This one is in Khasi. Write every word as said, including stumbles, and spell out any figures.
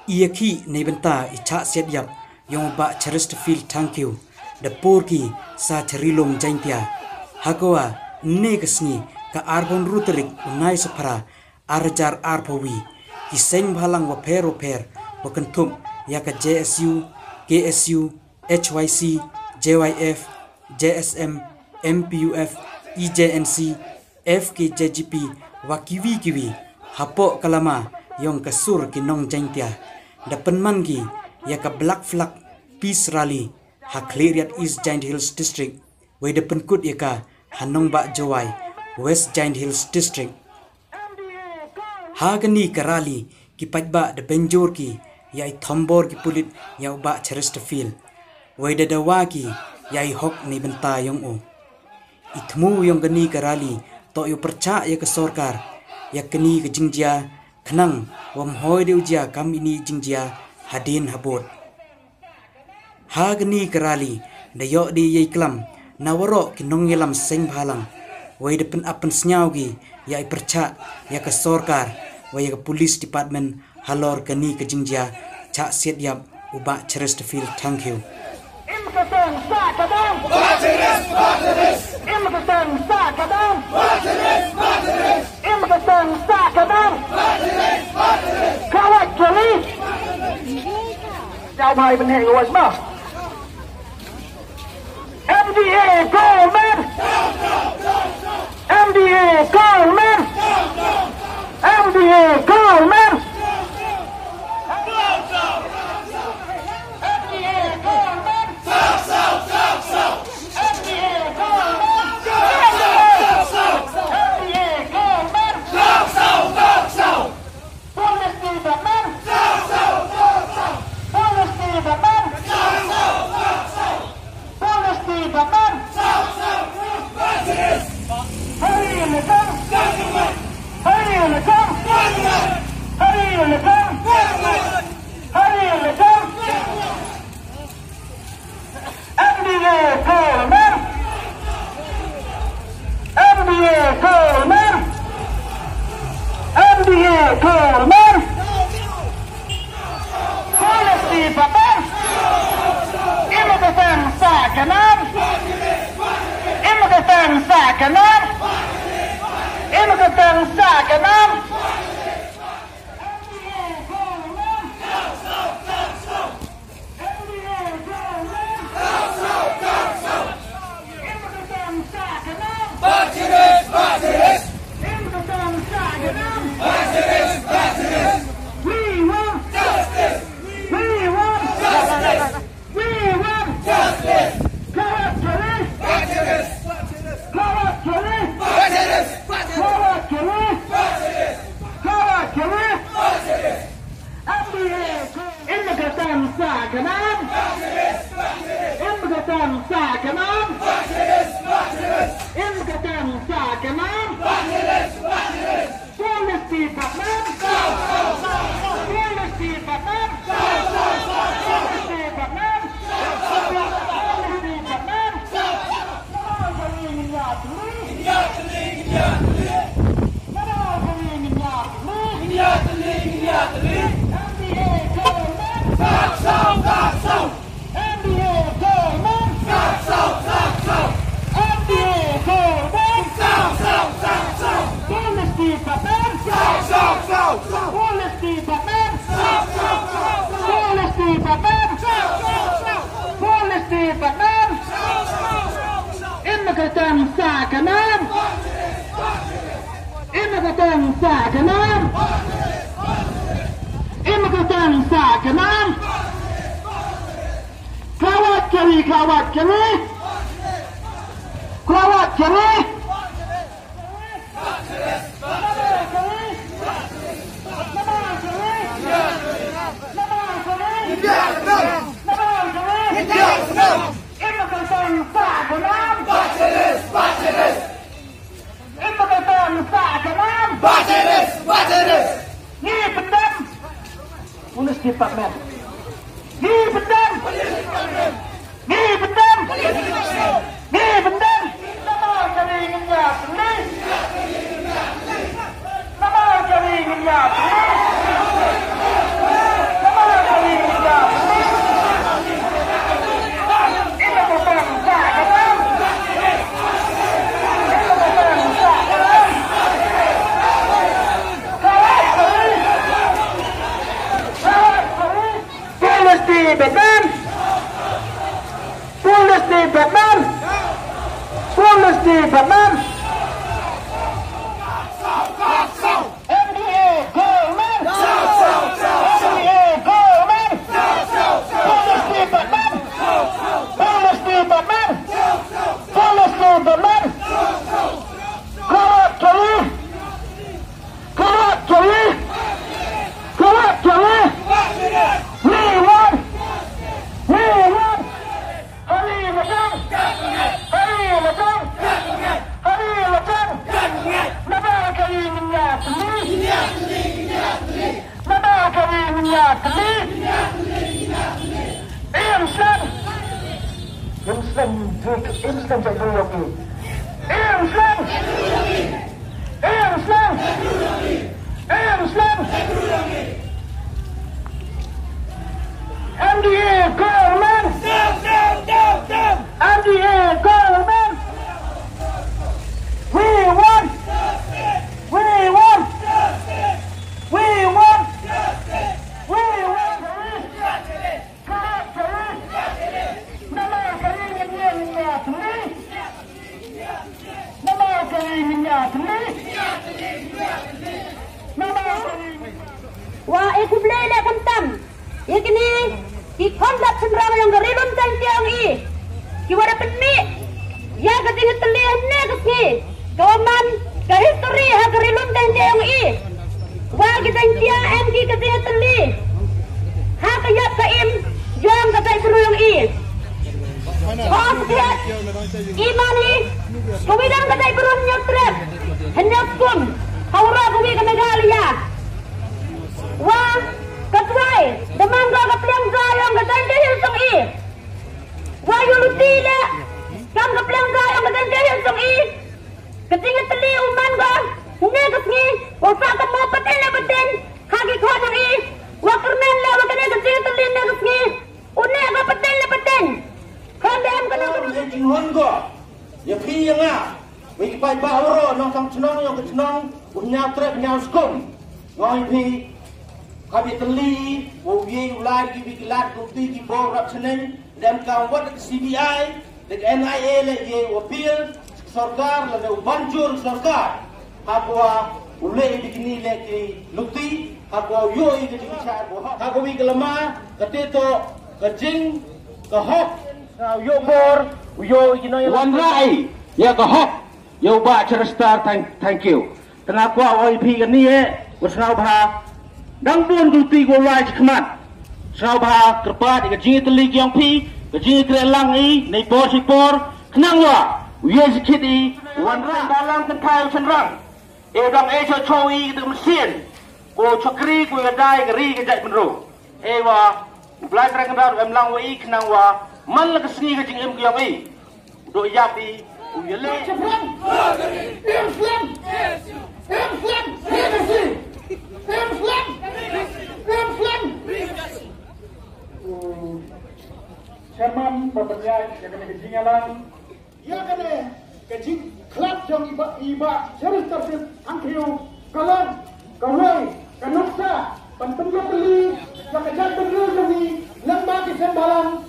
Ïa ki neibynta i chah siat ïap ïong u Bah Chesterfield Thangkhiew da pur ki sa Charilong Jaintia. Hakoa ne ka sngi ka arphew hynriew tarik u Naisaphra ar hajar arphew wi, ki seng bhalang wapher wapher wa kynthup ïa ka J S U, K S U, H Y C, J Y F, J S M, M P U F, E J N C, F K J G P wa kiwi kiwi hapoh ka lama ïong ka sur ki nong Jaintia da pynman ki ïa ka Black Flag Peace Rally ha Khliehriat, East Jaintia Hills District, wei da pynkut ïa ka ha Nongbah Jowai, West Jaintia Hills District. Ha kani ka rally ki paidbah da bynjur ki ïa i thombor ki pulit ïa u Bah Chesterfield, wei da dawa ki ïa i hok neibynta ïong u. I thmu ïong kani ka rally toh ïa u pyrchah ïa ka sorkar ïa kani ka jingjia, khnang wam hoi de u jia kam ini jingjia hadien habud. Ha kani ka rally da ïoh de ïa i klam na waroh ki nongïalam seng bhalang, wei da pynap pynsngew ki ïa i pyrchah ïa ka sorkar wei ïa ka police department halor kani ka jingjia chah siat ïap u Bah Chesterfield Thangkhiew. Im ka seng sa ka dang. Im ka seng sa ka dang. Im ka seng sa ka dang. Kawat kali. Jauh bhai bynhek luas ma. M D A government. M D A government. M D A government. Police department. Police department. Police department. Hari Lekang. Hari Lekang. Hari Lekang. Hari Lekang. M D A government. M D A government. M D A government. Police department. Im ka seng sa ka nam. Im ka seng sa ka nam. Im ka seng sa ka nam. We want justice. We want justice. We want justice. Kawat kali. Kawat kali. Kawat kali. Kawat kali. M D A, im ka seng sa ka nam. Im ka seng sa ka nam. Im ka seng sa ka nam. Police department. Police department. Police department. Police department. Police department. Im ka seng sa ka nam. Im ka seng sa ka nam. Im ka seng sa ka nam. Kawat kali, kawat kali. Kawat kali. Im ka seng sa ka nam. Im ka seng sa ka nam. Ngi pyndem. Police department. Ngi pyndem. Ngi pyndem. Ngi pyndem. Namar kali ngin ïa pynlong. Namar kali ngin ïa pynlong. Batman. M D A government. M D A government. Police department. Police department. Police department. Corrupt police. Corrupt police. Corrupt police. We want. We want. Hari Lachang! Hari Lachang! Hari Lachang! Naba ka ri ngin ïa tylli! Naba ka ri ngin ïa tylli! Im slem! Im slem, im slem, im slem. Im slem! Em Islam! M D A government! M D A government! We want! We want! We want! We want! Wa e khublei leh khamtam ïa kine ki khon lap shynrang jong ka Ri Lum Sainthiang i, ki wa da pynmih ïa ka jingtylli hynne ka sngi, ka wa man ka history ha ka Ri Lum Sainthiang i. Wa ki Sainthiang em ki ka jingtylli ha ka ïap ka im jong ka jaitbynriew jong i. Ka Australia i mani ka wi dang ka jaitbynriew Hynñiewtrep, Hynñiewskum ha u ro ka wi ka Meghalaya. Wa ka Trai da man ka ka pliang ja jong ka Jaintia Hills jong i. Wa ïa luti leh kam ka pliang ja jong ka Jaintia Hills jong i. Ka jingtylli u man ka hynne ka sngi, wa sa ka mo pateng le pateng ha ki khon jong i. Wa kyrmen leh wa kane ka jingtylli hynne ka sngi u ne ka pateng le pateng. Kham dei em ka dei ka dei. Jinghon ko ïa phi ïa nga, wi ki paidbah waroh, nongshong chnong ïong ka chnong u Hynñiewtrep Hynñiewskum. Nga ong ïa phi, ka bi tylli u ïei u lai ki bi ki lad, ki bor, ki bor rap chneng. Dem ka wat ka C B I, da ka N I A leh ïa u appeal sha ka sorkar lane u ban jur sha ka sorkar. Haba u leh ïa kine leh ki luti, haba u ïoh ïa ka jingshah ba hok. Ha ka wi ka lama, ka te to ka jing ka hok. Sa u ïoh bor, u ïoh ïa ki nong ïa wanrah ïa ka hok ïa u Bah Cherister. Thank, thank you. Te nga kwah ong ïa phi kane eh, wat sngewbha, dang bun ki luti kiwa lai shakhmat. Sngewbha kyrpad ïa ka jingïatylli ki yong phi, ka jingïakren lang i, na i por shi por, khnang wa u ïa shikit i, wan rang balang kynthai u shynrang. E dang e cho cho i ka mynsiem, ko chokri ko ïadei ka ri ka jaitbynriew. E wa u Blai Trai Kynrad em lang wa i khnang wa man la ka sngi ka jingim ka yong i. U dok ïap i u ïaleh. Islam! Islam! Islam! Islam! Islam! U chairman ba pynïaid ïa kane ka jingïalang, ïa kane ka jingkhlad jong i Bah, i Bah Cheristerfield Thangkhiew ka long kawei ka nuksa ban pynïatylli ïa ka jaitbynriew jong ngi lyngba ki seng bhalang.